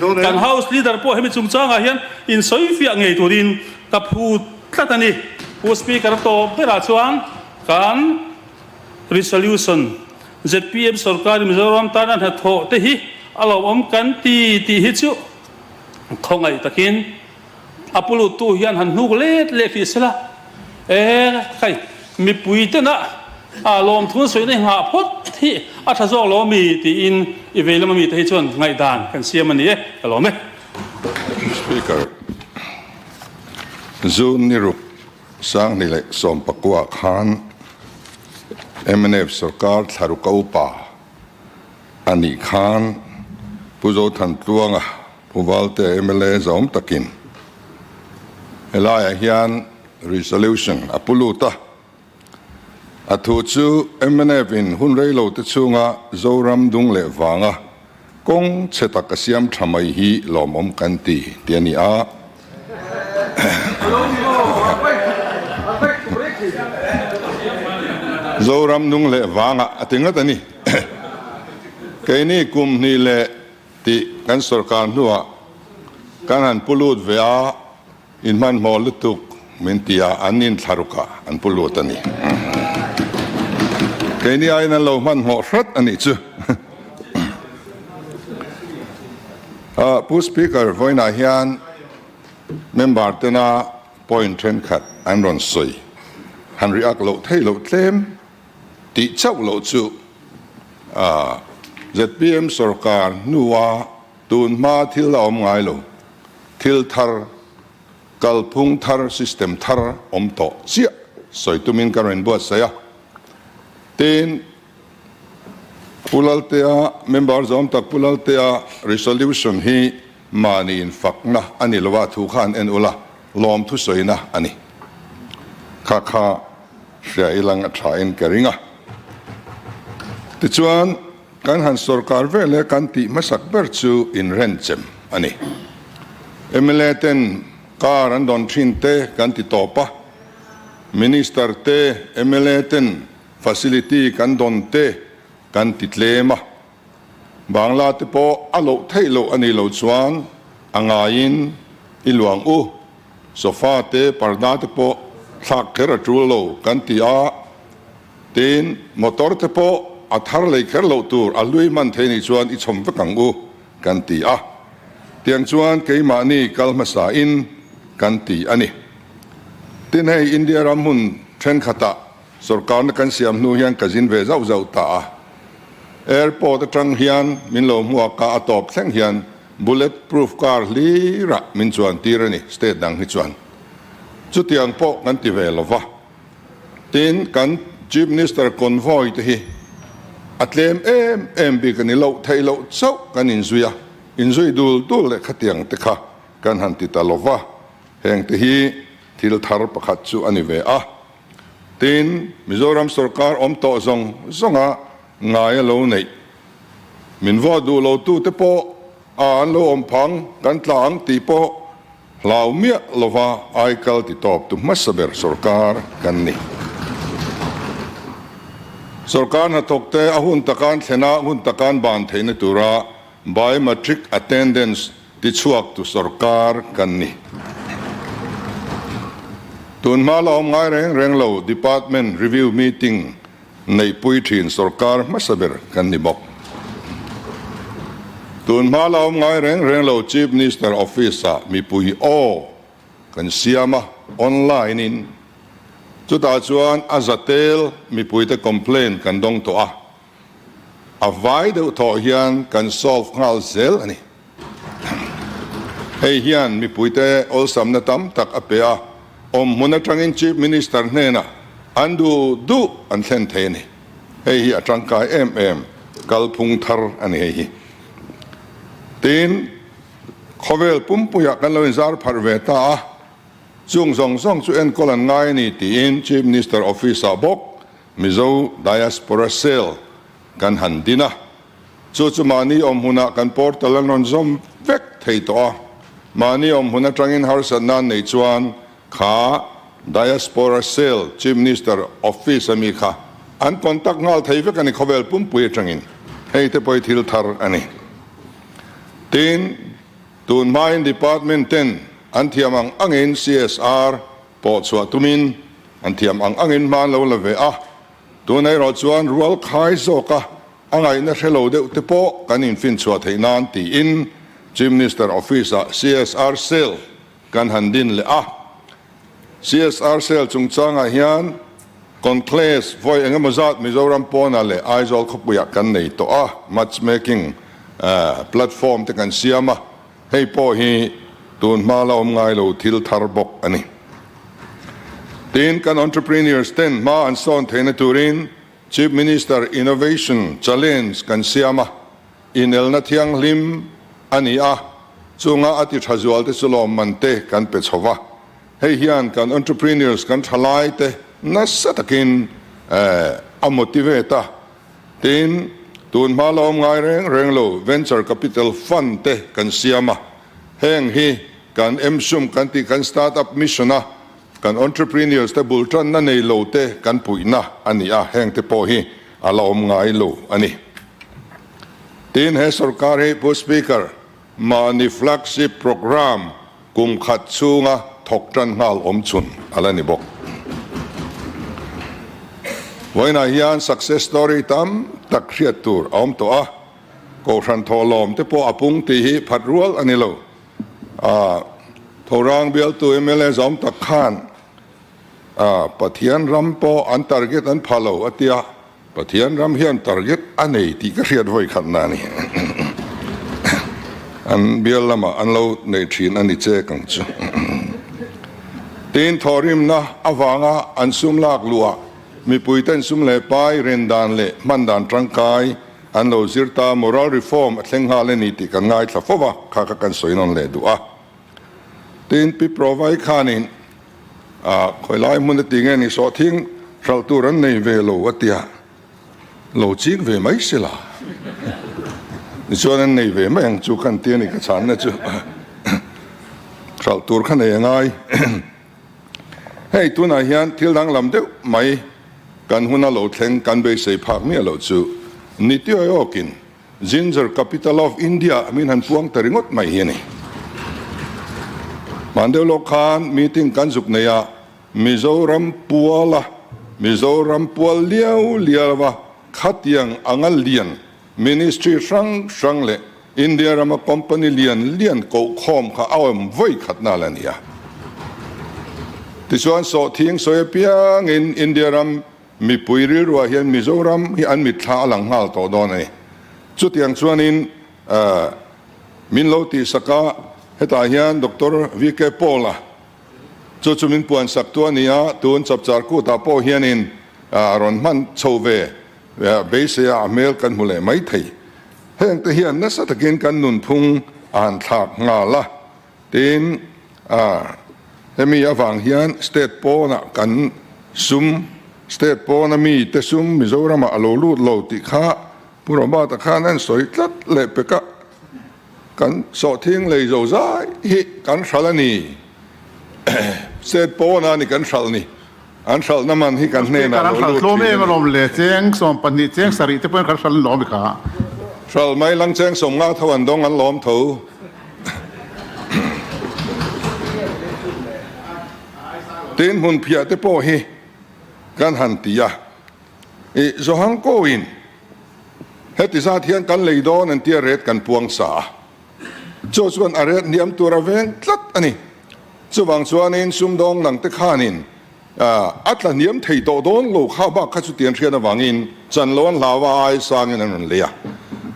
Kan House Leader pawh hemi chungchangah hian insawifiah ngei turin ka phut tlat a ni. Pu Speaker tawp berah chuan kan Resolution, zpm sorkarin Mizoram tana hnathawh te hi a lawmawm kan ti tih hi chu khawngaih takin a pu luttu hian han hnuk let leh hrih sela, e khai mipui tena a lawmthu sawina hi nghah phawt hi a tha zawk lo ami tiin i vei lama mite hi chuan ngaihdan kan siam a ni e, ka lawm e. Speaker, June ni ruk Sangni leh Sawmpakua khan mnf sorkar thlaruk a upa a nih khan Pu Zothantluanga Pu Valte mla zawm takin helaiah hian resolution a pu lut a. A thu chu mnf in hun reilo te chhunga Zoram dung leh vanga kawng chhe tak a siam tha mai hi lawmawm kan ti tih a ni a. Zoram dung leh vanga a ti ngat a ni. Keini kum hnih leh Tih kan sorkar hnuah kan han pu lut ve a, inhmanhmawh lutuk min ti a, an inthlaruk ah an pu lut a ni. Keini aiin an lo hmanhmawh hrat a nih chu. Pu Speaker, vawiinah hian member tena point thenkhat an rawn sawi han react loh theih loh tlem tih chauh loh chu zpm sorkar hnua tun hma thil a awm ngai lo, thil thar, kalphung thar, system thar awm tawh chiah sawi tumin ka rawn buatsaih a. Tin, Pu Laltea, member zawm tak Pu Laltea resolution hi mahni infakna a ni lo a, thu kha an en ula, lawmthu sawina a ni. Kha kha hria ilang a tha in ka ring a. Tichuan, kan han sorkar vel e kan tih hmasak ber chu inrenchem a ni. Mla ten car an dawn thin te kan ti tawp a, Minister te mla ten facility kan dawn te kan ti tlem a. Bangla te pawh a loh theih loh a nih loh chuan a ngaiin i luang u. Sofa te, parda te pawh thlak kher a tul lo kan ti a, tin motor te pawh a thar lei kher loh tur a hlui hman thei nih chuan i chhawm vek ang u kan ti a. Tiang chuan keimahni kal hmasa in kan ti a ni. Tin hei India ram hmun thenkhatah sorkarna kan siam hnu hian ka zin ve zauh zauh ta a. Airport atang hian min lo hmuak a, a tawp thleng hian Bullet proof car hlirah min chuan tir a ni, state dang hi chuan. Chutiang pawh kan ti ve lo va. Tin, kan Chief Minister convoy te hi a tlem em em bik a ni loh theih loh chauh kan inzui a, inzui dul dul leh khatiang te kha kan han ti ta lo va. Heng te hi thil thar pakhat chu a ni ve a. Tin, Mizoram sorkar awm tawh zawng zawnga ngai a lo neih. Min vawt duh lo tu te pawh a an lo awm phang kan tla ang tih pawh hlau miah lova aikal ti tawp tu hmasa ber sorkar kan ni. Sorkar hnathawk te a hun takan thlena hun takan ban theihna tura biometric attendance ti chhuak tu sorkar kan ni. Tun hma la awm ngai reng reng lo department review meeting Neihpui thin sorkar hmasa ber kan ni bawk. Tun hma la awm ngai reng reng lo Chief Minister Office ah mipui aw kan siam a, online in. Chutah chuan a zatel mipuite complaint kan dawng tawh a, a vai deuh thawh hian kan solve nghal zel a ni. Hei hian mipuite awlsamna tam tak a pe a, awmhmun atangin Chief Minister hnenah an duh duh an thlen thei a ni. Hei hi a tangkai em em, kalphung thar a ni hei hi. Tin, khawvel pumpuiah kan lo inzar pharh ve ta a, chung zawng zawng chu enkawl an ngai a ni tiin Chief Minister Office-ah bawk Mizo Diaspora Cell kan han din a. Chu chu mahni awm hunah kan portal an rawn zawm vek thei tawh a, mahni awm hun atangin harsatna an neih chuan kha Diaspora Cell Chief Minister Office ami kha an contact nghal thei vek a ni khawvel pumpui atangin. Hei te pawh hi thil thar a ni. Tin. Tun hmain Department ten an thiam ang angin CSR pawh chhuah tumin an thiam ang angin hma an lo la ve a, tun erawh chuan rual khai zawka a ngaihna hre lo deuh te pawh kan infinchhuah theih nan tiin Chief Minister Office-ah CSR Cell kan han din leh a. CSR Cell chungchangah hian Conclaves vawi eng emaw zat Mizoram pawnah leh Aizawl khawpuiah kan nei tawh a, matchmaking platform te kan siam a, hei pawh hi tun hma la awm ngai lo thil thar bawk a ni. Tin, kan entrepreneurs ten hma an sawn theihna turin Chief Minister Innovation Challenge kan siam a, inelna thianghlim a ni a, chunga a ti tha zual te chu lawmman te kan pe chho va. Hei hian kan entrepreneurs, kan thalai te nasa takin a motivate a, tin, tun hma la awm ngai reng reng lo venture capital fund te kan siam a, heng hi kan MSUM kan tih kan start-up mission a kan entrepreneurs te bul tanna nei lo te kan puihna a ni a, heng te pawh hi a la awm ngai lo a ni. Tin, he sorkar hi Pu Speaker, Mahni flagship programme kum khat chhunga thawk tan nghal awm chhun a la ni bawk. Vawiinah hian success story tam tak hriat tur a awm tawh a, Kohhran thawhlawm te pawh a pung tih hi phat rual a ni lo. A Thorang bialtu mla zawm tak khan Pathian ram pawh an target an pha lo a tia. Pathian ram hian target a nei tih ka hriat vawi khatna a ni. An bial lamah an lo nei thin a ni che kang chu. Tin, thawhrimna avanga an sum lak luhah mipuiten sum leh pai ren dan leh hman dan tangkai an lo zir ta, moral reform a thleng nghal a ni tih kan ngaithla fo va, kha kha kan sawi nawn leh duh a. Tin, Pi Provai khanin A khawilai hmun a ti nge ni sawhthing hralh tur an nei ve lo a tia, lo ching ve mai se la. Tichuan an nei ve mai ang chu kan ti a ni ka chhanna chu hralh tur kha nei a ngai. Hei tunah hian thil danglam deuh mai kan huna lo thleng kan beisei phak miah loh chu ni tiawi awkin Ginger Capital of India min han puang ta ringawt mai hi a ni. Hman deuh lawk khan meeting kan zuk nei a, Mizoram puala Mizoram pual liau liau a khatiang anga lian Ministry hrang hrang leh India rama company lian lian koh khawm kha a awm vawi khatna la ni a. Tichuan sawhthing sawi apiangin India ram Mipui rilruah hian Mizoram hi an mitthla a lang nghal tawh dawn a ni. Chutiang chuanin min lo tihsak a, hetah hian Doctor VK Paul-a chu chu min puansak tu a ni a, tun Chapchar Kutah pawh hianin a rawn hman chho ve beiseia a hmel kan hmu leh mai thei. Hengte hian nasa takin kan nunphung a han thlak nghal a. Tin, hemi avang hian state pawnah kan sum, state pawna mite sum Mizoramah a lo lut lo tih kha Pu Robert-a khan a insawi tlat leh pek a, kan sawhthing lei zo zai hi kan hralh a ni, state pawna ni kan hralh ni. An hralhna man hi kan hnenah lo lut thin a ni. Cheng 12 cheng sarih te pawhin kan hralh an lawm i kha. Hralh mai lang cheng 50 tho an dawng an lawm tho. Tin hmun phiah te pawh hi kan han ti a, i Johang Koin heti zat hian kan lei dawn an tia ret kan puang sa a, chu chuan a ret hniam tur a veng tlat a ni. Chuvang chuanin sumdawng lang te khanin a tla hniam thei tawh dawn lo kha bak kha chutiang hriat avangin chan lo an hlau a, ai sangin an rawn lei a.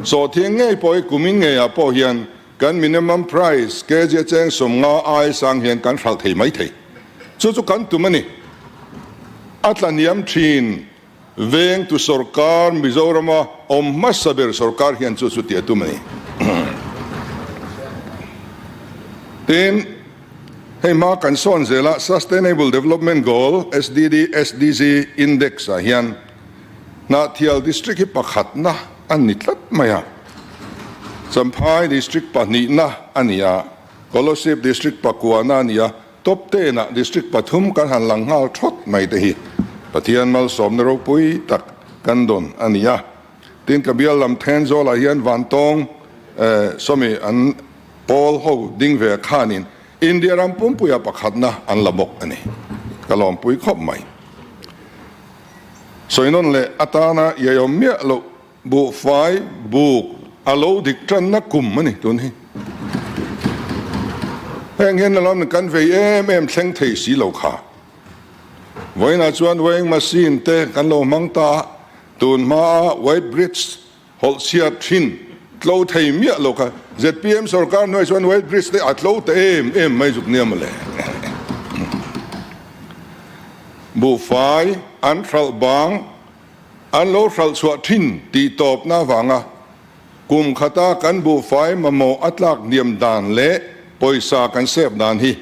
Sawhthiang ngei pawh hi kumin ngeiah pawh hian kan minimum price kg a cheng 50 ai sang hian kan hralh thei mai thei. Chu chu kan tum a ni. A tla hniam thin. Vengtu sorkar Mizorama awm hmasa ber sorkar hian chu chu tih a tum a ni. Tin, hei hma kan sawn zela Sustainable Development Goal, SDD, SDG, Index ah hian Hnahthial District hi pakhatna a ni tlat mai a, Champhai District pahnihna a ni a, Kolosip District pakuana a ni a, Top 10 ah District pathum kan han lang nghal thawt mai te hi Pathian malsawmna ropui tak kan dawn a ni a. Tin ka bial lam Thenzawl ah hian Vantawng sawmi an Pawl ho ding ve khanin India ram pumpuia pakhatna an la bawk a ni. Ka lawmpui khawp mai. Sawinawn leh atana iaiawm miah loh buhfai buk a lo dik tanna kum a ni tun hi. Heng hian alam kan vei em em thleng thei si lo kha. Vawiinah chuan weighing machine te kan lo hmang ta a, tun hmaa weight bridge Hawlh chhiat thin tlo thei miah lo kha zpm sorkar hnuai chuan White Bridge te a tlo ta em em mai zuk nia mawle. Buhfai an hralh bang an lo hralh chhuah thin tih tawpna avanga kum khata kan buhfai mamawh a tlak hniam dan leh pawisa kan sep dan hi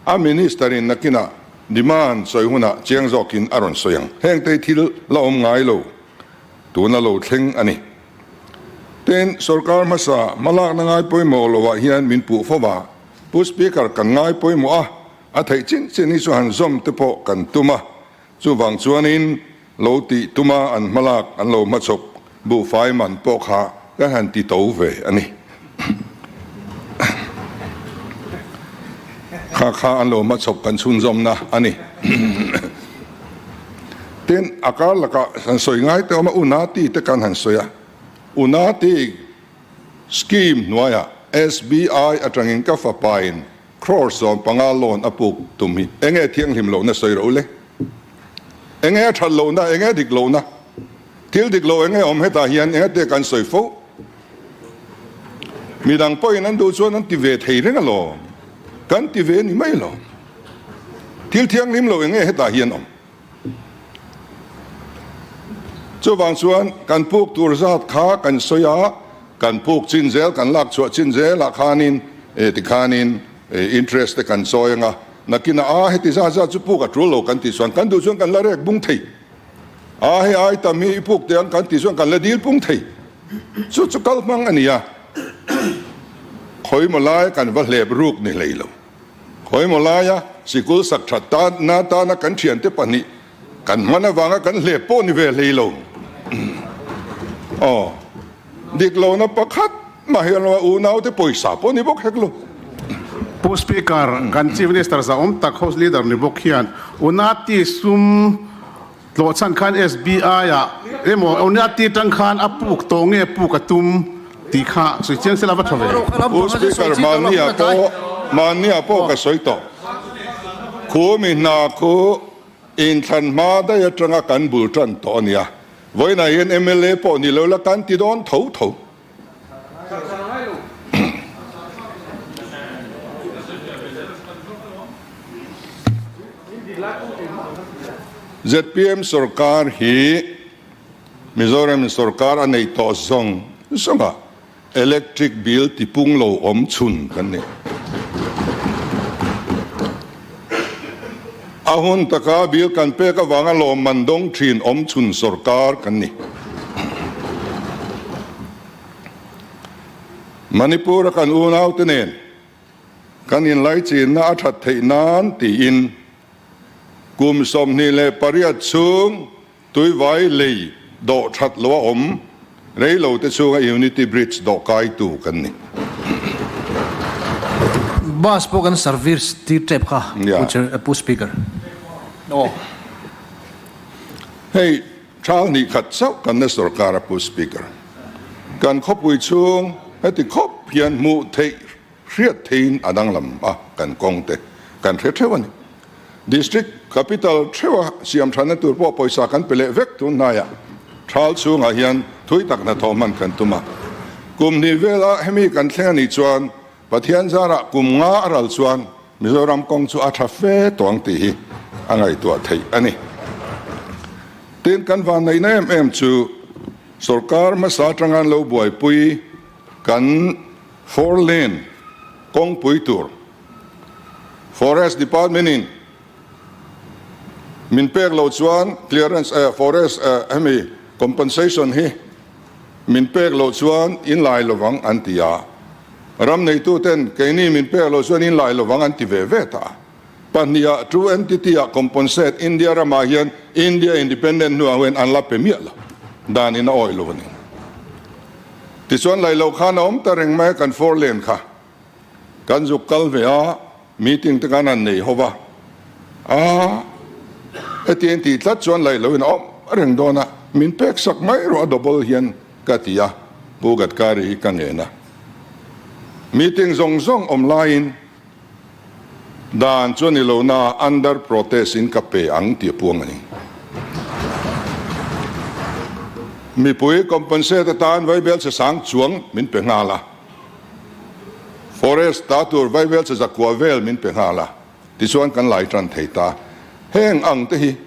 a minister in nakinah demand sawi hunah chiang zawkin a rawn sawi ang. Hengte thil la awm ngai lo. Tuna lo thleng a ni. Tin, sorkar hmasa hmalakna ngai pawimawh lovah hian min puh fo va, Pu Speaker kan ngai pawimawh a, a theih chin chin hi chu han zawm te pawh kan tum a, chuvang chuanin lo tih tuma an hmalak an lo hmachhawp buhfai man pawh kha kan han ti to ve a ni. Kha kha an lo hmachhawp kan chhunzawmna a ni. Tin, a kar lakah han sawi ngai te awm a, Unati te kan han sawi a. Unati scheme hnuaiah SBI atangin ka fapain crore 15 loan a puk tum hi enge thianghlim lohna sawi rawh u le? Enge a that lohna, enge dik lohna? Thil dik lo enge awm hetah hian enge te kan sawi fo? Midang pawhin an duh chuan an ti ve thei reng alawm, kan ti ve ni mai alawm. Thil thianghlim lo enge hetah hian awm? Chuvang chuan kan puk tur zat kha kan sawi a, kan puk chin zel, kan lak chhuah chin zelah khanin tikhanin interest te kan chawi anga, nakinah a heti zat zat chu puk a tul lo kan tih chuan kan duh chuan kan la rek bung thei. A hei ai tam hi i puk teh ang kan tih chuan kan la dil pung thei. Chu chu kal hmang a ni a, khawimaw lai kan va hlep ruk ni hlei lo. Khawimaw laia sikul sak that na tana kan thiante pahnih kan hman avanga kan hlep pawh ni ve hlei lo. Aw, dik lohna pakhat mah hi an lo a, unaute pawisa pawh ni bawk hek lo. Pu Speaker, kan Chief Minister zahawm tak House Leader ni bawk hian Unati sum Tlawh chhan khan SBI ah emaw Unati tang khan a puk tawh nge puk a tum tih kha sawi chiang sela va tha ve. Pu Speaker, mahni-ah pawh mahni-ah pawh ka sawi tawh. Khu mi hna khu inthlan hma daih atanga kan bul tan tawh a nia. Vawiinah hian mla pawh ni lo la kan ti dawn tho tho. Zpm sorkar hi Mizoram sorkar a nei tawh zawng zawng a, electric bill tipung lo awm chhun kan ni. A hun taka bill kan pek avanga lawmman dawng thin awm chhun sorkar kan ni. Manipur-a kan unaute nen kan inlaichinna a that theih nan tiin kum 28 chhung Tuivai lei dawh that lo a awm rei lo te chhunga Unity Bridge dawh kaitu kan ni. Bus pawh kan service tir tep kha Pu Speaker. Hei thal hnih khat chauh kan na sorkar a Pu Speaker. Kan khawpui chhung heti khawp hian hmuh theih Hriat theiin a danglam a, kan kawng te kan hre theuh a ni. District Capital theuha siam thatna tur pawh pawisa kan pe leh vek tun hnaiah thal chhungah hian thui tak hnathawh hman kan tum a. Kum hnih vela hemi kan thleng a nih chuan Pathian zarah kum nga a ral chuan Mizoram kawng chu a tha fe tawh ang tih hi a ngaihtuah theih a ni. Tin, kan vanneihna em em chu sorkar hmasa atanga an lo buaipui Kan four lane kawngpui tur Forest Department in min pek loh chuan clearance eh forest eh hemi compensation hi min pek loh chuan in lai lovang an ti a, ram neitu ten keini min pek loh chuan in lai lovang an ti ve ve ta a. Pahniha true entity ah compensate India ramah hian India independent hnuah huan an la pe miah lo, dan in a awih lo a ni. Tichuan laih loh khan a awm ta reng mai a kan four lane kha. Kan zuk kal ve a, meeting te kan han nei ho va, a heti in tih tlat chuan laih loin a awm reng dawn a, min pek sak mai rawh a double hian ka ti a, Pu Gadkari hi ka ngen a. Meeting zawng zawng awm laiin Dan chu a ni lo na under protest in ka pe ang tih a puang a ni. Mipui compensate atan vaibelchhe sang chuang min pe nghal a, forest ta tur vaibelchhe zakua vel min pe nghal a, tichuan kan lai tan thei ta. Heng ang te hi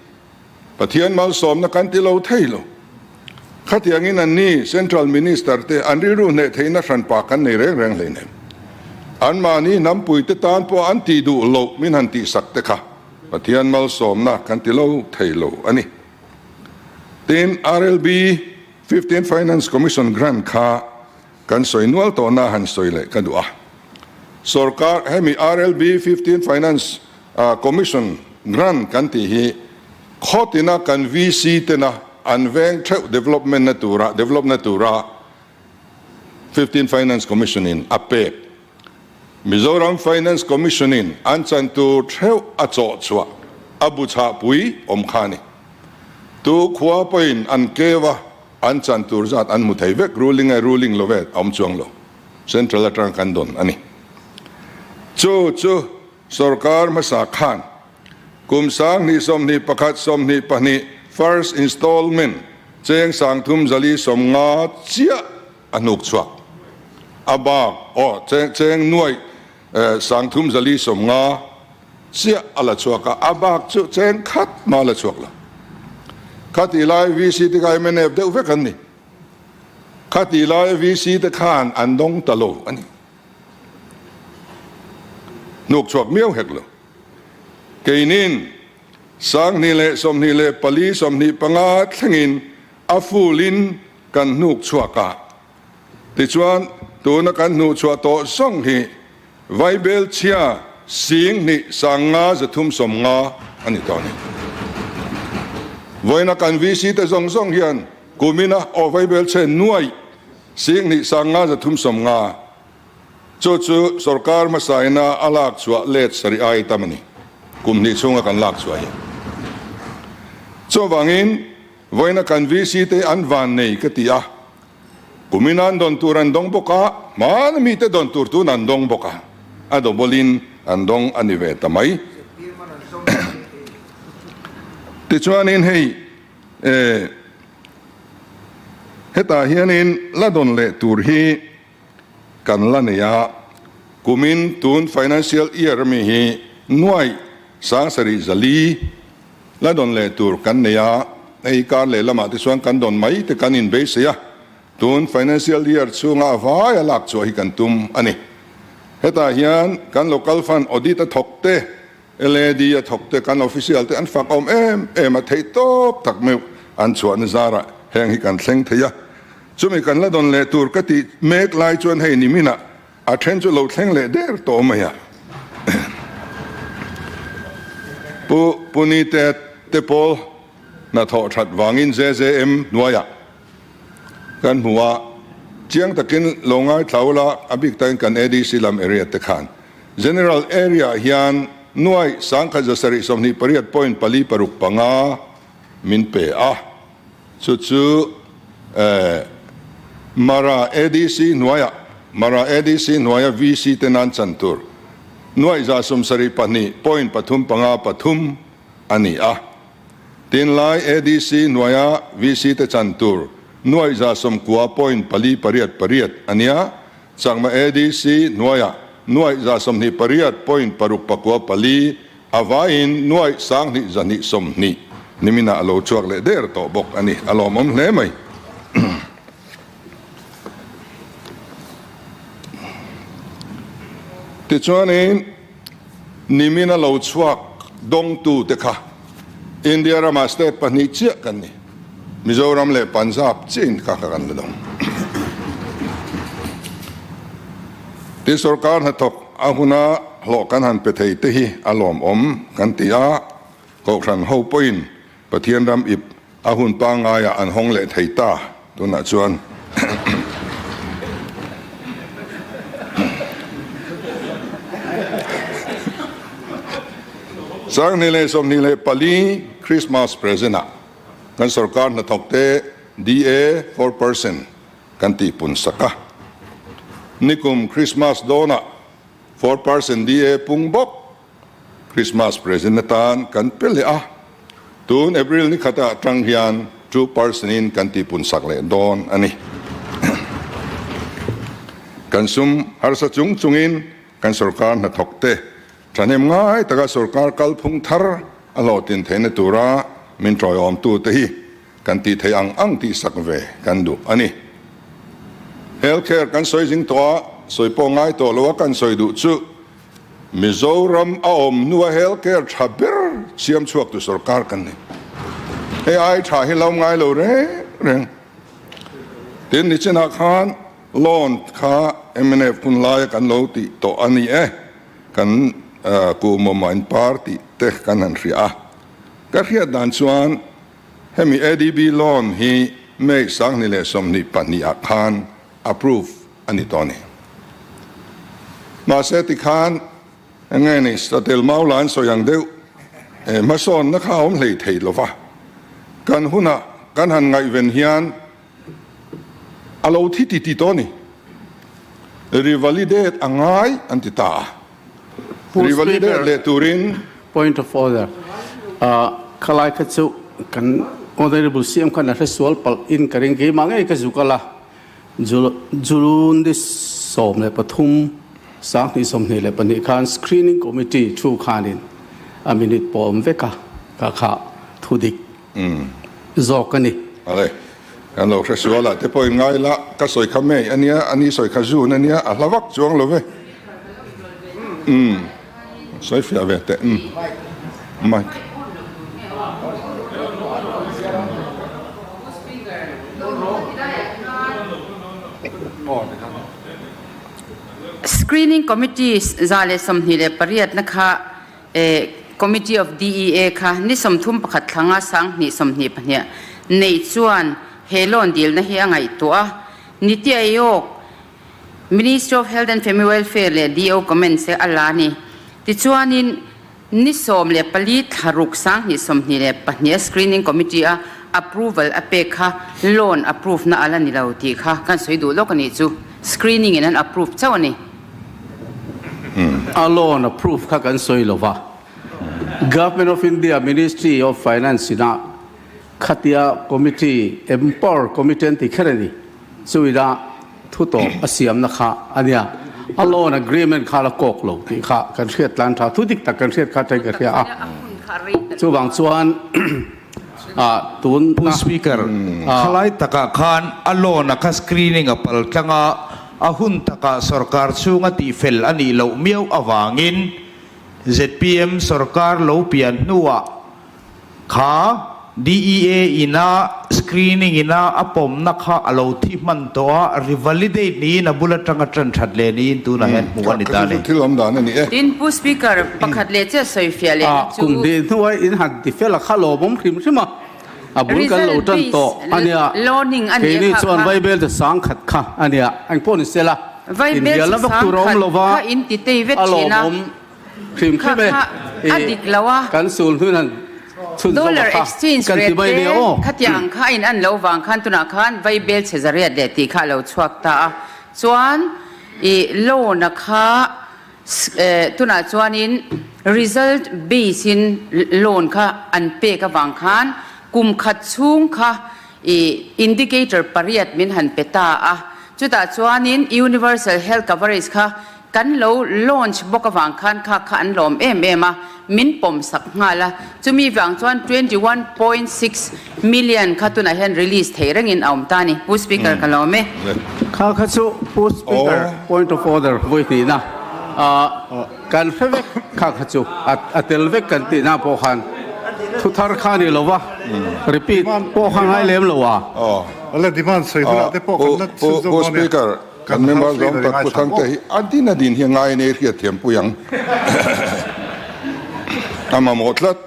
Pathian malsawmna kan ti lo thei lo. Khatiangin an ni Central Minister te an rilru hneh theihna hranpa kan nei reng reng hleinem. Anmahni hnampui te tan pawh an tih duh loh min han tihsak te kha Pathian malsawmna kan ti lo thei lo a ni. Tin, RLB 15 Finance Commission Grant kha kan sawi nual tawhna han sawi leh ka duh a. Sorkar hemi RLB 15 Finance Commission Grant kan tih hi khawtina kan VC tena an veng theuh development na tura develop na tura 15 Finance Commission in a pek. Mizoram Finance Commission in an chan tur theuh a chawh chhuah a bu chhahpui awm kha a ni. Tu khua pawhin an keu a an chan tur zat an hmu thei vek ruling e ruling lo ve a awm chuang lo. Central atang kan dawn a ni. Chu chu sorkar hmasa khan kum 20 21 22 first installment cheng 350 chiah a hnuk chhuak. A bak aw cheng cheng nuaih 350 chiah a la chhuak a, a bak chu cheng khat mah a la chhuak lo. Khatih lai VC te kha mnf deuh vek an ni. Khatih laia VC te khan an dawng ta lo a ni. Hnuk chhuak miau hek lo. Keinin 2024 25 thlengin a full in kan hnuk chhuak a. Tichuan, tuna kan hnuhchhuah tawh zawng hi Vaibel chhia 25 350 a ni tawh a ni. Vawiina kan VC te zawng zawng hian kumina aw Vaibel chhe nuaih 25 350 chu chu sorkar hmasaina a lak chhuah let sarih ai tam a ni. Kum hnih chhunga kan lak chhuah hi. Chuvangin vawiina kan VC te an van nei ka ti a. Kumin an dawn tur an dawng bawk a, hmana mite dawn tur tun an dawng bawk a, a double-in an dawng a ni ve ta mai. Tichuanin hei hetah hianin la dawn leh tur hi kan la nei a, kumin tun financial year ami hi nuaih 7400 La dawn leh tur kan nei a, hei kar leh lamah te chuan kan dawn mai te kan inbeisei a, tun financial year chhunga a vai a lak chhuah hi kan tum a ni. Hetah hian kan local fund audit a thawk te, LAD a thawk te, kan official te an fak awm em em a, theih tawp tak meuh an chhuahna zarah heng hi kan thleng thei a. Chumi kan la dawn leh tur ka tih mek lai chuan hei niminah A then chu lo thleng leh der tawh mai a. Pu Punite te pawl hnathawh that vangin JJM hnuaiah kan hmu a, chiang takin lo ngaithla ula, a bik takin kan ADC lam area te khan General area ah hian nuai 1728 point pali paruk panga min pe a. Chu chu Mara ADC hnuaiah Mara ADC hnuaia VC te nan chan tur nuaih 72 point pathum panga pathum a ni a. Tinlai ADC hnuaia VC te chan tur nuaih 90 point pali pariat pariat a nia. Chakma ADC hnuaiah nuaih 28 point paruk pakua pali a vaiin nuaih 2120 niminah a lo chhuak leh der tawh bawk a ni. A lawmawm hle mai. Tichuanin nimina lo chhuak dawngtute kha India ramah state pahnih chiah kan ni. Mizoram leh Punjab chiahin kha kha kan la dawng. Tin sorkar hnathawk a huna hlawh kan han pe thei te hi a lawmawm kan ti a, Kohhran ho pawhin Pathian ram ip a hun pangaiah an hawng leh thei ta tunah chuan. 2024 Christmas present ah kan sorkar hnathawkte DA 4% kan tihpun sak a. Nikum Christmas dawnah 4% DA pung bawk Christmas present atan kan pe leh a, tun April ni khatah atang hian 2% in kan tihpun sak leh dawn a ni. Kan sum harsa chung chungin kan sorkar hnathawk te thahnem ngai taka sorkar kalphung thar a hlawhtlin theihna tura min tawiawmtu te hi kan tih theih ang ang tihsak ve kan duh a ni. Health care kan sawi zing tawh a, sawi pawh ngai tawh lo a kan sawi duh chu Mizoram a awm hnua health care tha ber siam chhuak tu sorkar kan ni. Hei ai tha hi lo ngai lo reng reng. Tin nichinah khan loan kha mnf hun laia kan lo tih tawh a ni e, kan kuhmawmah in par tih te kan han hria a. Ka hriat dan chuan hemi ADB loan hi May 2022 ah khan approve a ni tawh a ni. Mahse tikhan eng nge ni Satel Maula an sawi ang deuh hmasawnna kha a awm hlei thei lo va, kan hunah kan han ngaihven hian a lo thi ti ti tawh a ni. Revalidate a ngai an ti ta a. Revalidate leh turin. Point of order, Khalai kha chu kan Honourable CM khan a hresual palh in ka ring keimah ngei ka zuk a la. June ni 13, 2022 khan Screening Committee thu khanin a minute pawh a awm vek a, ka kha thu dik zawk a ni. Ale, kan lo hre sual a te pawhin ngai la, ka sawi kha May a nia, a ni sawi kha June a nia, a hla vak chuang lo ve. Umm, sawi fiah ve teh. Umm, mic. Screening Committee 128 na kha Committee of DEA kha ni 31 thlanga 2022 neih chuan he loan dilna hi a ngaihtuah a. Niti Aayog, Ministry of Health and Family Welfare leh DO comments a la a ni. Tichuanin, Ni 14 thla ruk 2022 a Screening Committee a approval a pek kha loan approve na a la ni lo tih kha kan sawi duh lawk a nih chu. Screening in an approve chauh a ni. A loan approve kha kan sawi lo va. Government of India Ministry of Finance ina khatia committee empower committee an ti kher a ni. Chuina thu tawp a siamna kha a nia. A loan agreement kha la kawk lo tih kha kan hriat tlan tha. Thu dik tak kan hriat kha ṭhen ka hria a. Chuvang chuan tun Pu Speaker, khalai takah khan a loan a kha screening a pal tlang a, a hun takah sorkar chhunga tihfel a nih loh miau avangin zpm sorkar lo pian hnuah Kha DEA ina screening ina a pawmna kha a lo thi hman tawh a, revalidate niin a bul atanga tan that leh niin tunah hian hmuh a ni ta a ni. Thil awm dan a ni e. Tin, Pu Speaker, pakhat leh chiah sawi fiah leh na chu. Kum hnih hnuai in han ti fel a kha lawmawm hrim hrim a, a bul kan lo tan tawh a nia. Keini chuan Vaibel te sangkhat kha a nia, engpawh ni sela, inbialna vak tur a awm lo va, a lawmawm. Hrim hrim e. A dik lo a. Kan sul hnun han chhun zawk Dollar a kha exchange kan ti rate mai te nia aw. khatiang kha a in an lo vang khan tunah khan vaibel chhe zariat leh tih kha a lo chhuak ta a. Chuan i loan a kha tunah chuanin result base in loan kha an pek avang khan kum khat chhung kha i indicator pariat min han pe ta a. Chutah chuanin universal health coverage kha Kan lo launch bawk avang khan kha kha an lawm em em a, min pawm sak nghal a, chumi vang chuan 21.6 million kha tunah hian release theih rengin a awm ta a ni. Pu Speaker ka lawm e. Kha kha chu Pu Speaker point of order vawi hnihna kan hre vek kha kha chu a tel vek kan tihna pawh khan thu thar kha ni lo va, repeat pawh kha ngai lem lo a. Pu Speaker Kan member zawng tak Pu Thangte hi a din a din hi a ngai nei hriat thiam pui ang. A mamawh tlat.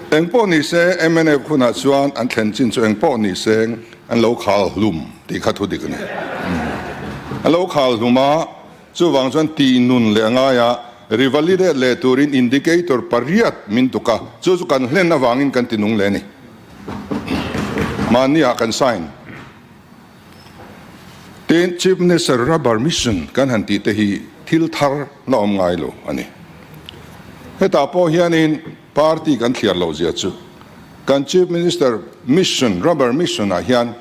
Engpawh ni se mnf hunah chuan an thlen chin chu engpawh ni se an lo khal hlum tih kha thu dik a ni. An lo khal hlum a. Chuvang chuan tih nun leh a ngai a, revalidate leh turin indicator pariat min tuk a, chu chu kan hlen avangin kan ti nung leh a ni. Mahniah kan sign. Tin, Chief Minister Rubber Mission kan han tih te hi thil thar la awm ngai lo a ni. Hetah pawh hianin party kan thliar loh zia chu kan Chief Minister Mission, Rubber Mission ah hian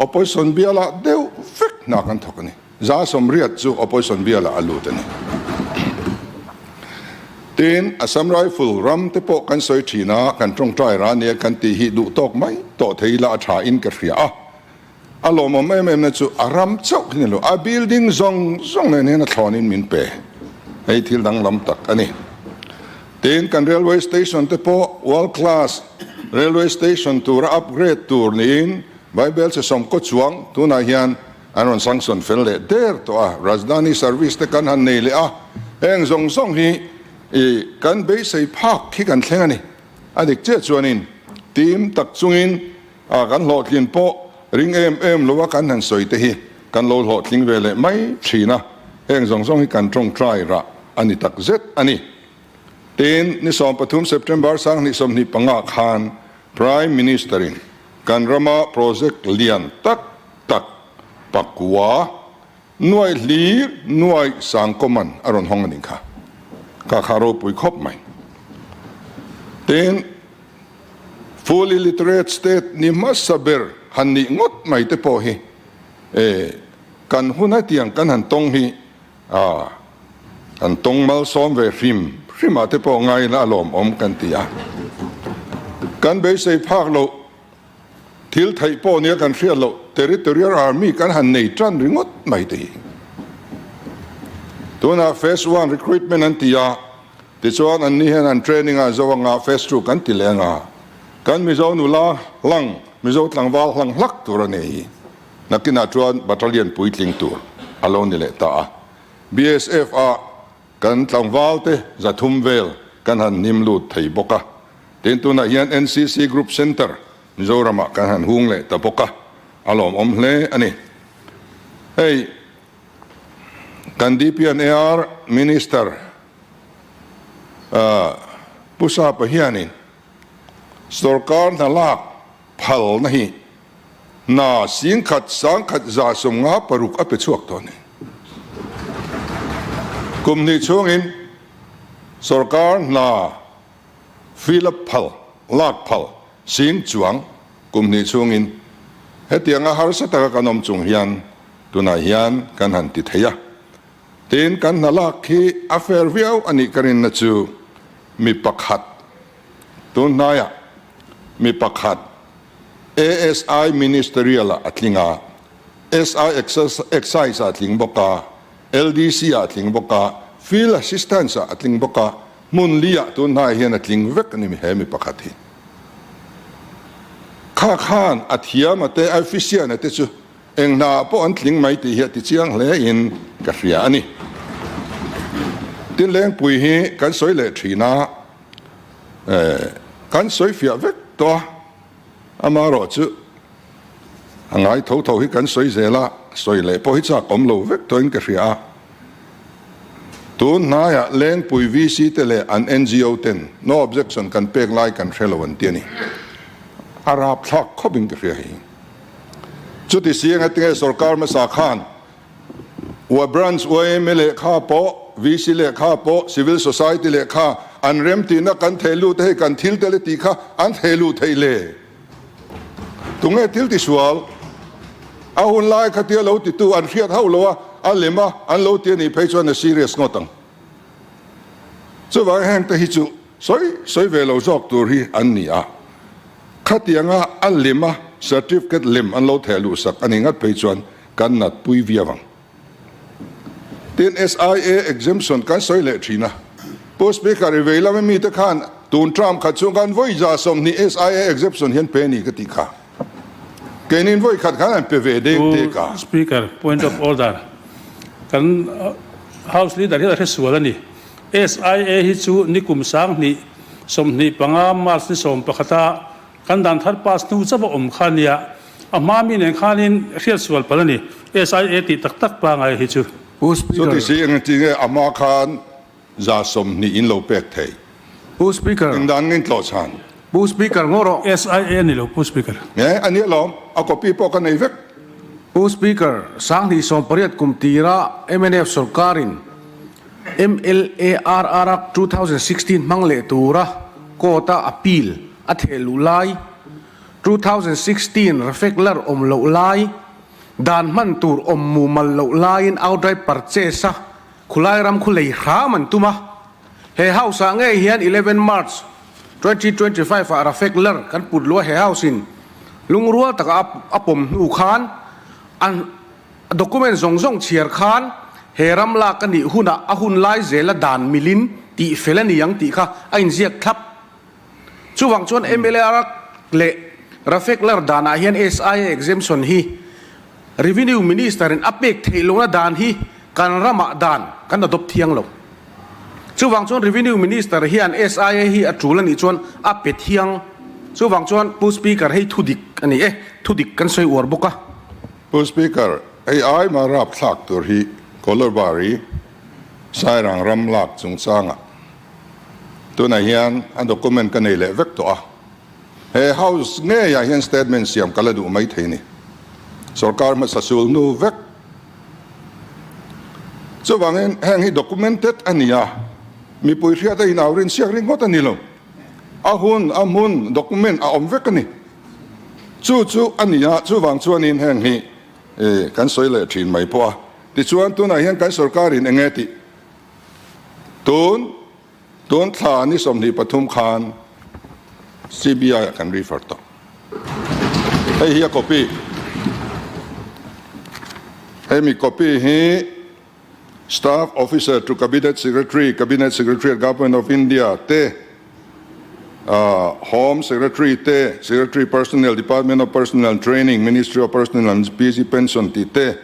Opposition bialah deuh vek hna kan thawk a ni. 180 chu opposition bialah a lut a ni. Tin, Assam Rifle ram te pawh kan sawi thin a, kan tawngtai ra nia kan tih hi duh tawk mai tawh thei ila a tha in ka hria a. A lawmawm em em na chu a ram chauh hi ni lo, a building zawng zawng nen hian a thlawn in min pe. Hei thil danglam tak a ni. Tin, kan railway station te pawh world class railway station tura upgrade tur niin Vaibelchhe sawmkaw chuang tunah hian an rawn sanction fel leh der tawh a, Rajdhani service te kan han nei leh a, heng zawng zawng hi i kan beisei phak hi kan thleng a ni. A dik chiah chuanin team tak chungin a kan hlawhtlin pawh ring em em lo a kan han sawi te hi kan lo hlawhtling ve leh mai thin a, heng zawng zawng hi kan tawngtai rah a ni tak zet a ni. Tin, ni 13 September 2025 khan Prime Minister-in kan rama project lian tak tak pakua nuaih hlir nuaih sangkawman a rawn hawng a nih kha. Kha kha ropui khawp mai. Tin, fully literate state ni hmasa ber han nih ngawt mai te pawh hi e kan hun hetiang kan han tawng hi A, an tawng malsawm ve hrim hrim ah te pawh ngaiin a lawmawm kan ti a. Kan beisei phak loh thil theih pawh nia kan hriat loh Territorial Army kan han nei tan ringawt mai te hi. Tunah Phase One recruitment an ti a, tichuan an ni hian an training a zo anga Phase Two kan ti leh anga kan Mizo nula hlang, Mizo tlangval hlang hlak tur a nei hi. Nakinah chuan battalion puitling tur a lo ni leh ta a. BSF ah kan tlangval te 300 vel kan han hnim lut thei bawk a. Tin tunah hian NCC Group Centre Mizoramah kan han hung leh ta bawk a, a lawmawm hle a ni. Hei kan DPNAR Minister Pu Sapa hianin sorkar hna lak phalna hi Hna 10,000 1,156 a pe chhuak tawh a ni. Kum hnih chhungin sorkar hna fill up phal, lak phal, sing chuang kum hnih chhungin hetianga harsa taka kan awm chung hian tunah hian kan han ti thei a. Tin, kan hna lak hi a fair viau a nih ka rinna chu mi pakhat tun hnaiah mi pakhat ASI Ministerial ah a tling a, SI Excise ah a tling bawk a, LDC ah a tling bawk a, Field Assistance ah a tling bawk a, hmun li ah tun hnaiah hian a tling vek a ni he mi pakhat hi. Kha khan a thiam a te, a efficient a te chu eng hna ah pawh an tling mai tih hi a ti chiang hle in ka hria a ni. Tin Lengpui hi kan sawi leh thin a, kan sawi fiah vek tawh a. Amaherawh chu a ngai tho tho hi kan sawi zel a, sawi leh pawh hi chak awm lo vek tawhin ka hria a. Tun hnaiah Lengpui VC te leh an NGO ten no objection kan pek lai kan hre lo an ti a ni. A rapthlak khawpin ka hria hei. Chuti si engatinge sorkar hmasa khan Ua Branch yma lehkha pawh, VC lehkha pawh, Civil Society lehkha an remtihna kan theh lut a hei kan thil tel e tih kha an theh luh theih le. Tunge thil tisual? A hun lai khatia lo titu an hriat hauh lo a, a lem a, an lo ti a nih phei chuan a serious ngawt ang. Chuvang heng te hi chu sawi sawi ve lo zawk tur hi an ni a. Khatianga a lem a, certificate lem an lo theh luh sak a nih ngat phei chuan kan nat pui viau ang. Tin, SIA exemption kan sawi leh thin a. Pu Speaker, i vei lama mite khan tun term khat chhung khan vawi 20 SIA exemption hian pe ni ka tih kha. Keinin vawi khat khan an pe ve dek dek a. Pu Speaker, point of order. Kan House Leader hian a hre sual a ni. SIA hi chu nikum 2025 March ni 11 a Kan dan thar pass hnu chauh a awm kha nia, a hma mi nen khanin hriat sual palh a ni. SIA tih tak tak pangai hi chu. Pu Speaker. Chuti si engtin nge a hma khan 20% in lo pek thei? Pu Speaker. Eng dan nge in tlawh chhan? Pu Speaker ngaw rawh. SIA a ni lo Pu Speaker. Nge a nia lawm, a copy pawh ka nei vek. Pu Speaker, 2018 kum tira mnf sorkarin MLARR Act 2016 hmang leh tura court-a appeal a theh luh lai, 2016 Rafeklar awm loh lai, dan hman tur awm mumal loh laiin outright purchase-a khulai ram khu lei hram an tum a. He house-ah ngei hian 11 March 2025 ah Rafeklar kan put luh a he house-in lungrual taka a pawm hnu khan a document zawng zawng chhiar khan he ram lak a nih hunah a hun lai zela dan milin tih fel a ni ang tih kha a inziak thlap. Chuvang chuan MLA leh Rafeklar danah hian SIA exemption hi Revenue Minister in a pek theih lohna dan hi kan ramah dan kan adopt thiang lo. Chuvang chuan Revenue Minister hian SIA hi a tul a nih chuan a pe thiang. Chuvang chuan Pu Speaker hei thudik a ni e, thudik kan sawi uar bawk a. Pu Speaker, hei ai mah rapthlak tur hi Kolobari Sairang ram lak chungchangah tunah hian a document ka nei leh vek tawh a. He House ngeiah hian statement siam ka la duh mai thei ni. Sorkar hmasa sul hnu vek. Chuvangin heng hi documented a ni a, mipui hriat a inau rin siak ringawt a ni lo. A hun, a hmun, document a awm vek a ni. Chu chu a ni a, chuvang chuanin heng hi kan sawi leh thin mai pawh a. Tichuan tunah hian kan sorkarin eng nge tih tun Tun thla ni 23 khan CBI ah kan refer tawh. Hei hi a copy. Hemi copy hi Staff Officer to Cabinet Secretary, Cabinet Secretariat Government of India te, Home Secretary te, Secretary Personnel, Department of Personnel and Training, Ministry of Personnel and PG Pension tih te,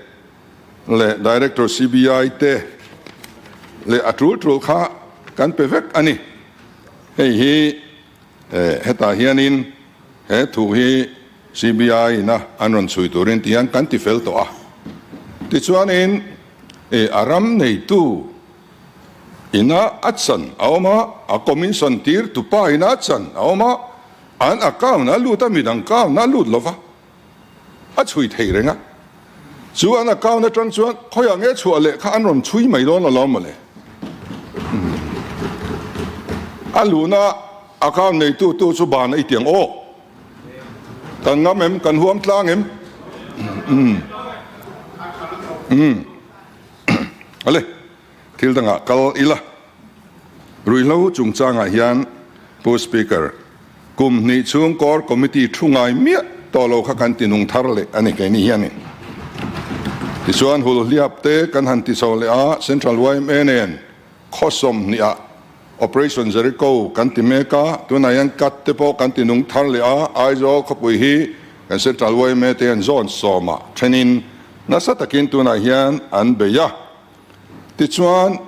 leh Director CBI te leh a tul tul kha kan pe vek a ni. Hei hi hetah hianin he thu hi CBI ina an rawn chhui turin ti hian kan ti fel tawh a. Tichuanin a ram neitu ina a chan a awm a, a commission tir tupa ina a chan a awm a, an account a lut a, midang account a lut lova. A chhui thei reng a, chu an account atang chuan khawiah nge chhuah leh kha an rawn chhui mai dawn alawm mawle. A luhna account neitu tu chu ban a i tiang aw. Kan ngam em? Kan huam tlang em? Umm. Ale, thil dangah kal ila. Ruihhlo chungchangah hian Pu Speaker, kum hnih chhung Core Committee thu ngai miah tawh lo kha kan ti nung thar leh a ni keini hianin. Tichuan Hulhliap te kan han ti chho leh a, Central yma nen khaw 20 ah Operation Jericho kan ti mek a, tunah hian cut te pawh kan ti nung thar leh a, Aizawl khawpui hi kan Central yma te hian zawn sawmah thenin nasa takin tunah hian an bei a. Tichuan,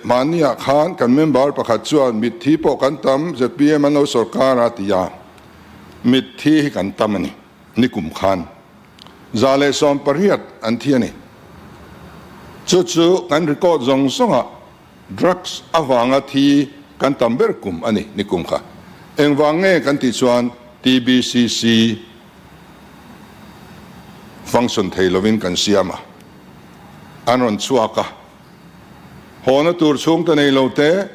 Mahniah khan kan member pakhat chuan mitthi pawh kan tam, zpm an lo sawrkar a ti a, mitthi hi kan tam a ni, nikum khan 118 an thi a ni. Chu chu kan record zawng zawngah drugs avanga thi kan tam ber kum a ni, nikum kha. Engvang nge kan tih chuan TBCC function thei lovin kan siam a, an rawn chhuak a. Hawna tur chhungte nei lo te,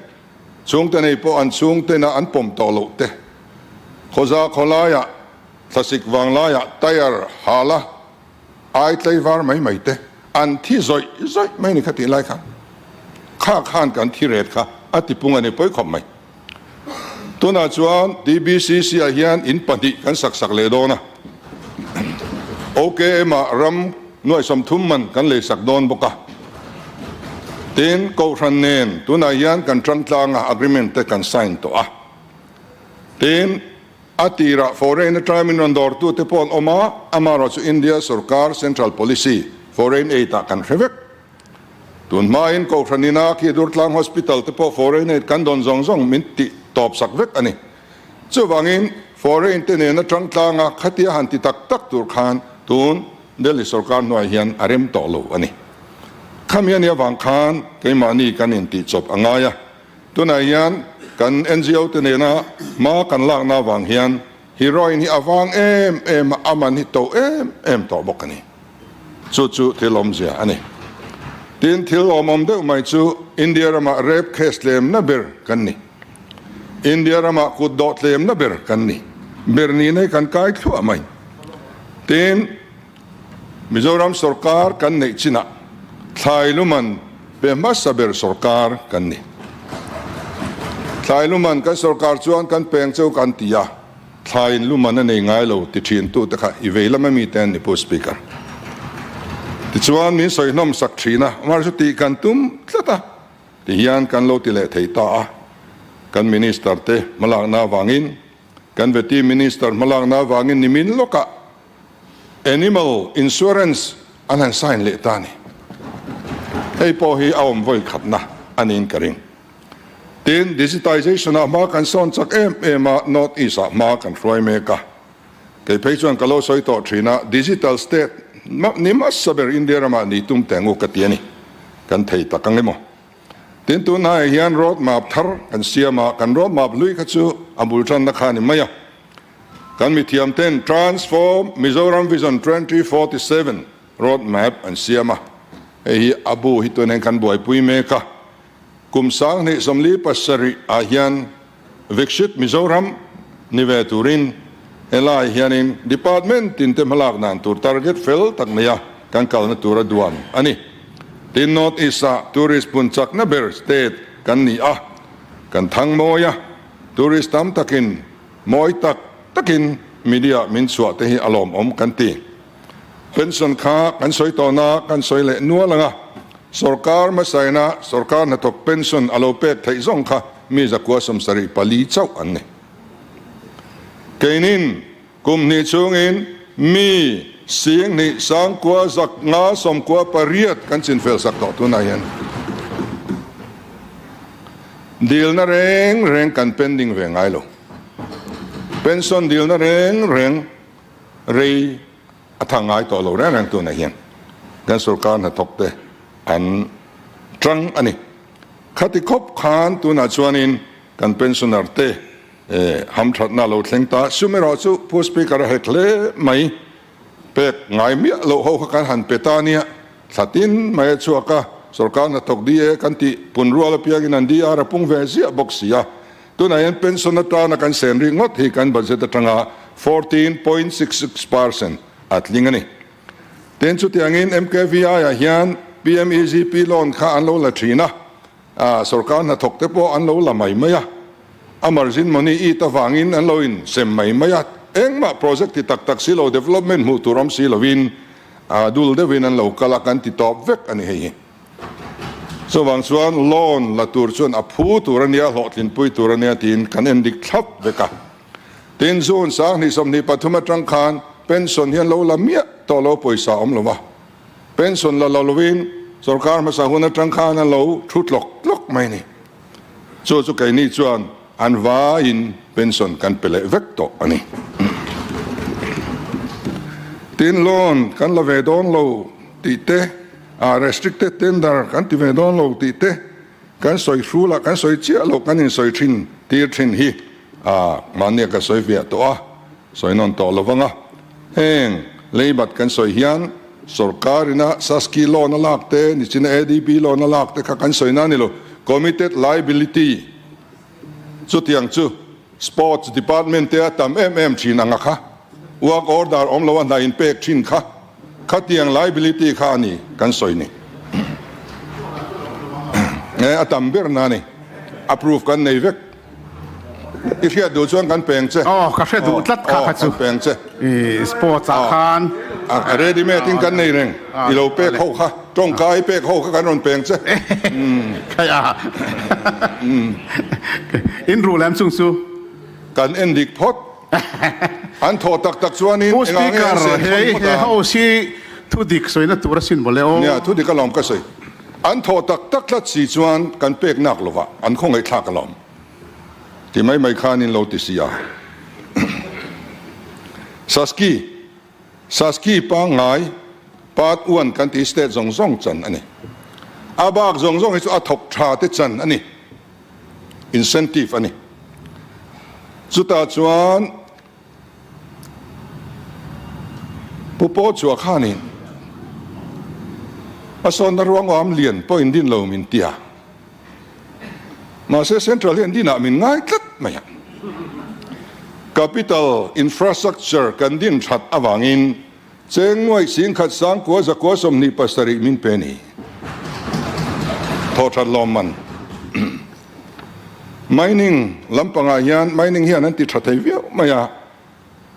chhungte nei pawh an chhungtena an pawm tawh loh te, khawza khawlaiah, thlasik vanglaiah tyre hal a, ai tlaivar mai mai te an thi zawih zawih mai ni kha tih lai kha kha khan kan thi ret kha a tipung a ni pawi khawp mai. Tunah chuan TBCC ah hian in pahnih kan sak sak leh dawn a, OKM ah ram nuai 30 man kan lei sak dawn bawk a. Tin, Kohhran nen tunah hian kan tang tlang a, agreement te kan sign tawh a. Tin, a tirah foreign atanga min rawn dawrtu te pawh an awm a, amaherawhchu India sorkar central policy foreign aid ah kan hre vek. Tun hmain Kohhran ina khi Durtlang Hospital te pawh foreign aid kan dawn zawng zawng min tih tawp sak vek a ni. Chuvangin foreign te nena tang tlanga khatia han ti tak tak tur khan tun Delhi sorkar hnuai hian a rem tawh lo a ni. Khami a nih avang khan keimahni kan intihchawp a ngai a. Tunah hian kan NGO te nena hma kan lakna avang hian heroin hi a vang em em a, a man hi to em em tawh bawk a ni. Chu chu thil awmzia a ni. Tin, thil awmawm deuh mai chu India ramah rape case tlemna ber kan ni. India ramah kut dawh tlemna ber kan ni. Ber nihna hi kan kai thluah mai. Tin, Mizoram sorkar kan neih chinah thlai luman pe hmasa ber sorkar kan ni. Thlai luman kan sorkar chuan kan peng cheu kan ti a, thlaiin luman a nei ngai lo ti thin tute kha i vei lam ami te an ni Pu Speaker. Tichuan min sawi hnawm sak thin a, mar chu tih kan tum tlat a, tihian kan lo ti leh thei ta a, kan Minister te hmalakna avangin kan Vety Minister hmalakna avangin nimin lawkah Animal Insurance an han sign leh ta a ni. Hei pawh hi a awm vawi khatna a niin ka ring. Tin, Digitization ah hma kan sawn chak em em a, North East ah hma kan hruai mek a. Kei phei chuan ka lo sawi tawh thin a, Digital State ni hmasa ber India ramah ni tum teng u ka ti a ni. Kan thei tak ang emaw? Tin, tunhnaiah hian road map thar kan siam a, kan road map hlui kha chu a bul tanna kha a ni mai a. Kan mithiam ten Transform Mizoram Vision 2047 road map an siam a, hei hi a bu hi tunin kan buaipui mek a. Kum 2027 ah hian Viksit Mizoram ni ve turin helai hianin department tin te hmalak dan tur target fel tak nei a kan kalna tura duan a ni. Tin, North East ah tourist hmun chakna ber state kan ni a, kan thang mawi a, tourist tam takin Mawi tak takin media min chhuah te hi a lawmawm kan ti. Pension kha kan sawi tawhna kan sawi leh nual ang a, sorkar hmasaina sorkar hnathawk pension a lo pek theih zawng kha mi zakua 74 chauh an ni. Keinin kum hnih chhungin mi 10 9 5 98 kan chinfel sak tawh tunah hian. Dilna reng reng kan pending ve ngai lo. Pension dilna reng reng rei a tha ngai tawh lo reng reng tunah hian kan sorkar hnathawk te an tang a ni. Khati khawp khan tunah chuanin kan pensioner te hamthatna lo thleng ta. Sum erawh chu Pu Speaker a hek hle mai. Pek ngai miah loh ho kha kan han pe ta nia. Thla tin mai a chhuak a, sorkar hnathawk DA kan tih pun rual apiangin an DR a pung ve ziah bawk si a. Tunah hian pension atana kan sen rik ngawt hi kan budget atanga 14.66 percent a tling a ni. Tin, chutiangin MKVI ah hian PMEGP loan kha an lo la thin a, Sorkar hnathawk te pawh an lo la mai mai a, a margin money it avangin an lo in sem mai mai a, engmah project ti tak tak si lo, development hmuh tur awm si lovin dul deuhin an lo kal a, kan ti tawp vek a ni hei hi. Chuvang chuan loan la tur chuan a phu tur a nia, hlawhtlinpui tur a nia tiin kan en dik thlap vek a. Tin, June 2023 atang khan pension hi an lo la miah tawh lo, pawisa awm lo va. Pension la lo lovin sorkar hmasa hun atang khan an lo thu tlawk tlawk mai a ni. Chu chu keini chuan an vaiin pension kan pe leh vek tawh a ni. Tin, loan kan la ve dawn lo tih te, restricted tender kan ti ve dawn lo tih te, kan sawi hrul a, kan sawi chiah lo kan insawi thin tir thin hi mahnia ka sawi fiah tawh a. Sawi nawn tawh lo vang a, heng leibat kan sawi hian sorkar ina Saski loan a lak te, nichina ADB loan a lak te kha kan sawi na a ni lo. Committed liability chutiang chu Sports Department te a tam em em thin ang a kha, work order awm lo a hna in pek thin kha, khatiang liability kha a ni kan sawi ni. A tam ber na a ni, approve kan nei vek. I hriat duh chuan kan peng che. Aw, ka hre duh tlat kha kha chu. Kan peng che. I sports ah khan. A ready made in kan nei reng. I lo pek ho kha, tawngka i pek ho kha kan rawn peng che. Khai a. In ru lem chung chu. Kan en dik phawt. An thawh tak tak chuanin Pu engah nge an Speaker, sen hei thawn phawt he a? house hi thu dik sawina tur a sin mawle aw. Nia, thu dik alawm ka sawi. An thawh tak tak tlat si chuan kan pek nak lovah an khawngaihthlak alawm. Ti mai mai khan in lo ti si a. Saski, Saski pangngai part one kan ti state zawng zawng chan a ni. A bak zawng zawng hi chu a thawk tha te chan a ni, incentive a ni. Chutah chuan Pu Paw Chua khanin a sawnna ruangam lian pawh in din lo min ti a, mahse Central hian dinah min ngai tlat mai a. Capital infrastructure kan din that avangin Cheng nuaih singkhat sangkua zakua 27 min pe ni. Thawhthat lawmman. Mining lampangah hian mining hian an ti tha thei viau mai a,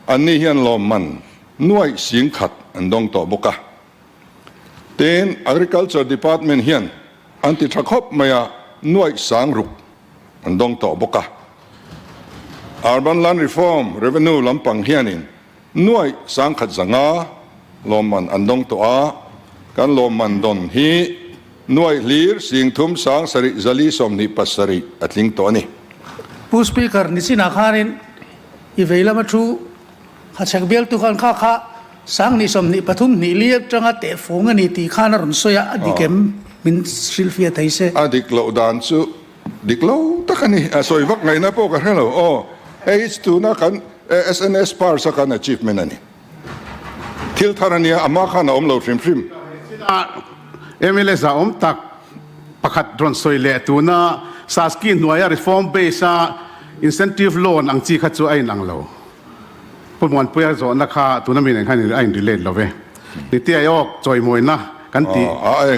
anni hian lawmman nuaih singkhat an dawng tawh bawk a. Tin, Agriculture Department hian an ti tha khawp mai a, nuaih sangruk an dawng tawh bawk a. Urban Land Reform Revenue lampang hianin Nuaih 10,000 lawmman an dawng tawh a, kan lawmman dawn hi nuaih hlir 30 7 427 a tling tawh a ni. Pu Speaker, nichinah khanin i vei lama thu Hachhek bialtu khan kha kha 2023 hnih li atanga tehfung a ni tih khan a rawn sawi a, a dik em? Min hrilhfiah thei se. A dik loh dan chu Dik lo tak a ni. A sawi vak ngaihna pawh ka hre lo. Aw, hei hi tuna kan SNS Pars a kan achievement a ni. Thil thar a nia, amah khan a awm lo hrim hrim. Mla za awm tak pakhat rawn sawi leh tuna Saski hnuaia reform base a incentive loan ang chi kha chu a inang lo. Pu Muanpuia zawhna kha tuna mi nen khan a in relate lo ve. Niti Ayok chawimawina kan tih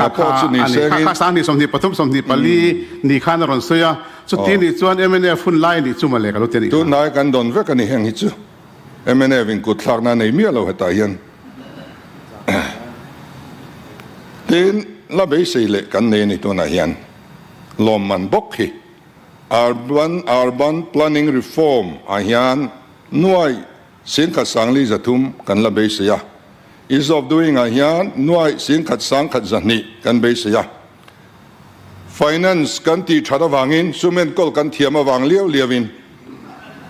kha kha a ni. Kha kha 2023 24 ni khan a rawn sawi a, chuti nih chuan mnf hun lai nih chu mawle ka lo ti a nih kha. Tunlai kan dawn vek a ni heng hi chu mnf in kut thlakna nei miah lo hetah hian tin la beisei leh kan nei a ni tunah hian lawmman bawk hi. Urban Urban Planning Reform ah hian nuaih 10,300 kan la beisei a, Ease of Doing ah hian nuaih 10,102 kan beisei a. Finance kan tih that avangin sum enkawl kan thiam avang liau liauin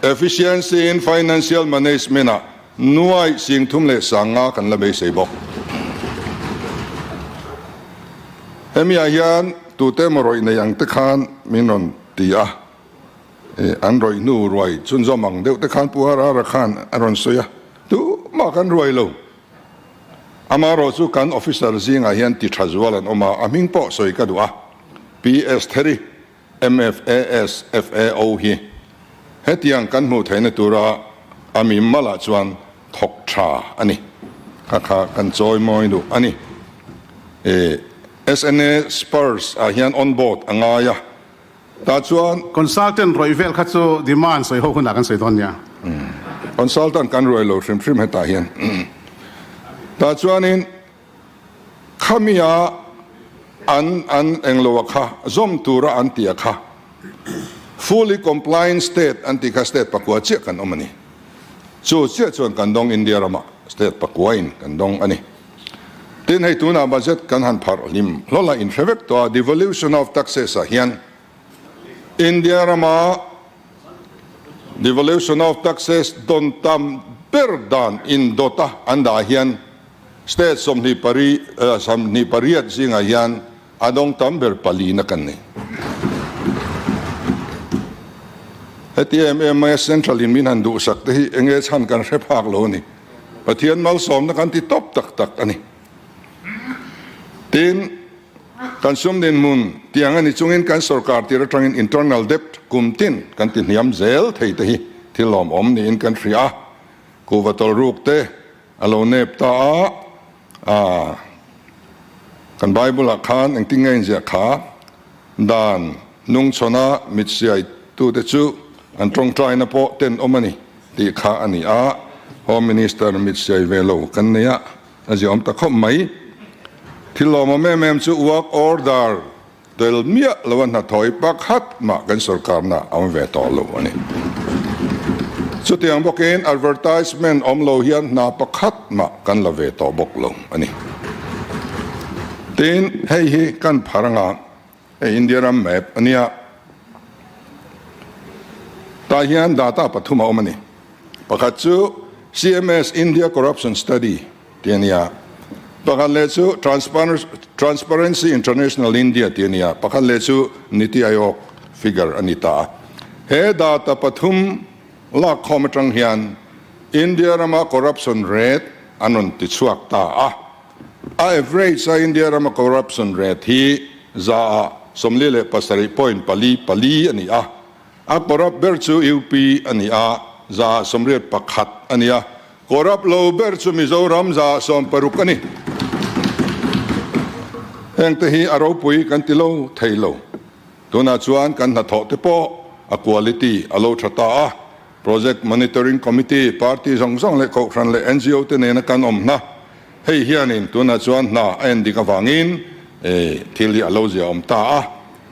Efficiency in Financial Management ah nuaih 35,000 kan la beisei bawk. Hemi ah hian tute emaw rawih nei ang te khan min rawn ti a, an rawih hnu ruai chhunzawm ang deuh te khan Pu Harara khan a rawn sawi a, tumah kan ruai lo. Amaherawh chu kan officer zingah hian ti tha zual an awm a, a hming pawh sawi ka duh a, PS Theri. MFAS FAO hi hetiang kan hmuh theihna tura a mi malah chuan thawk tha a ni. Kha kha kan chawi mawi duh a ni. SNA Spurs ah hian on board a ngai a, tah chuan. Consultant rawih vel kha chu demand sawi ho hunah kan sawi dawn nia. Consultant kan ruai lo hrim hrim hetah hian. Tah chuanin. Khamia an an englo a kha zawm tura an tih a kha fully compliant state an tih kha state pakua chiah kan awm a ni. Chu chiah chuan kan dawng India ramah state pakua in kan dawng a ni. Tin hei tunah budget kan han pharh hlim hlawl a inhre vek tawh a devolution of taxes ah hian India rama devolution of taxes dawn tam ber dan indawt a an dah hian State 28 zingah hian a dawng tam ber palina kan ni. Heti em em maia Central in min han duhsak te hi enge chhan kan hre phak lo a ni. Pathian malsawmna kan ti tawp tak tak a ni. Tin, kan sum dinhmun tiang a ni chungin kan sorkar tir atangin internal debt kum tin kan ti hniam zel thei te hi thil lawmawm niin kan hria a. Kuhva tawlruk te A lo nep ta a, a kan Bible ah khan engtin nge inziah kha, Dan nungchhawna mitsiai tute chu an tawngtaina pawh tenawm a ni tih kha a ni a, Home Minister mitsiai ve lo kan nei a, a ziaawm ta khawp mai. Thil lawmawm em em chu work order Tel miah lo a hnathawih pakhat mah kan sorkarna a awm ve tawh lo a ni. Chutiang bawkin advertisement awm lo hian hna pakhat mah kan la ve tawh bawk lo a ni. Tin, hei hi kan phar anga hei India ram map a nia. Tah hian data pathum a awm a ni. Pakhat chu CMS India Corruption Study tih a nia. Pakhat leh chu Transparency International India tih a ni a, pakhat leh chu Niti Aayog figure a ni ta a. He data pathum lakkhawm atang hian India rama corruption rate an rawn tichhuak ta a. A average a India rama corruption rate hi 47.44% a ni a. A corrupt ber chu UP a ni a, 81% a ni a. Corrupt lo ber chu Mizoram 60% a ni. Hengte hi a ropui kan ti lo thei lo. Tunah chuan kan hnathawh te pawh a quality a lo tha ta a. Project Monitoring Committee, party zawng zawng leh kohhran leh NGO te nena kan awm hna. Hei hianin tunah chuan hna a en dik avangin thil hi a lo zia awm ta a.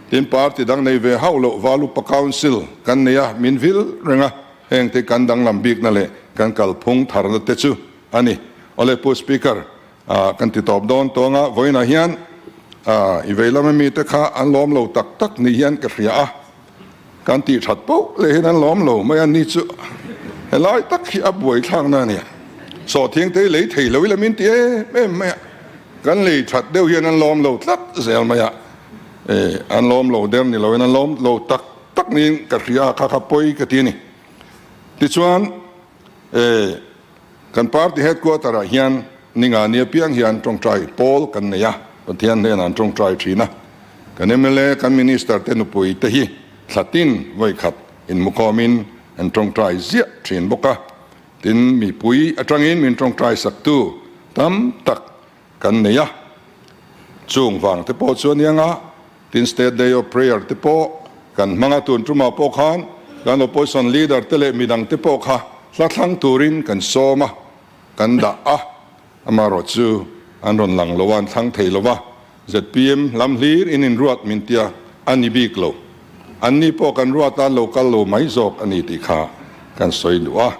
Tin, party dang nei ve hauh loh Valupa Council kan nei a, min vil reng a, hengte kan danglam bikna leh kan kalphung tharna te chu a ni. Awle Pu Speaker, kan ti tawp dawn tawng a, vawiinah hian i vei lama mite kha an lawm lo tak tak ni hian ka hria a. Kan tih that poh leh hian an lawm lo mai a, ni chu helai tak hi a buai thlakna a nia. Sawhthiang te hi lei thei lo ila min ti em em mai a, kan lei that deuh hian an lawm lo tlat zel mai a, e an lawm lo der ni loin an lawm lo tak tak niin ka hria a, kha kha pawi ka ti a ni. Tichuan e. Kan party headquarter ah hian Ningani apiang hian tawngtai pawl kan nei a, Pathian hnenah an tawngtai thin a. Kan mla, kan minister te nupui te hi thlatin vawikhat inmukhawmin an tawngtai ziah thin bawk a. Tin, mipui atangin min tawngtai saktu tam tak kan nei a. Chung vang te pawh chu a nia nga, tin State Day of Prayer te pawh kan hmang a, tun tumah pawh khan kan Opposition Leader te leh midang te pawh kha hla thlang turin kan sawm a, kan dah a, amaherawh chu an rawn lang lo a, an thlang thei lo va, zpm lam hlir in inruat min tia a ni bik lo, anni pawh kan ruat a, lo kal lo mai zawk a ni tih kha kan sawi duh a,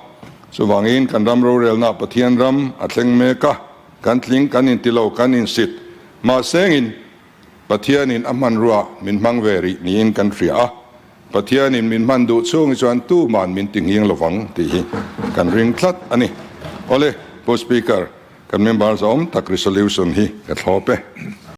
chuvangin kan ram rorelna Pathian ram a thleng mek a. Kan tling kan inti lo, kan insit. Mahsengin Pathianin a hmanrua min hmang ve rih niin kan hria a, Pathianin min hman duh chhungi chuan tuman min ti nghing lovang tih hi kan ring tlat a ni. Awle, Pu Speaker, kan member zawm tak resolution hi ka thlawp e.